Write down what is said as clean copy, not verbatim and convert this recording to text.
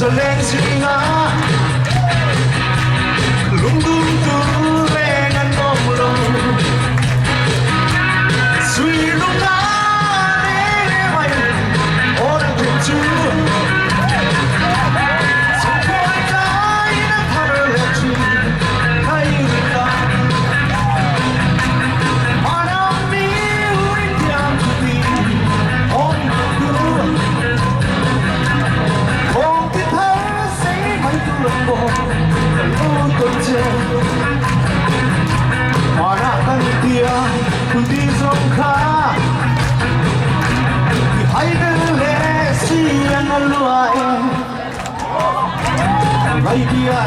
Zaleng zinga lungdumtu reng an awm lo. Sui lung na mai aw thum chu chhungkawi kai na thar leh thin kai ringa Manam mi ui thiam ti awm tu Kong ti thar sei mai tu lo lu ton che Mana kan tia kuti zong kha Ti hai del le si an lua e Ngai dia.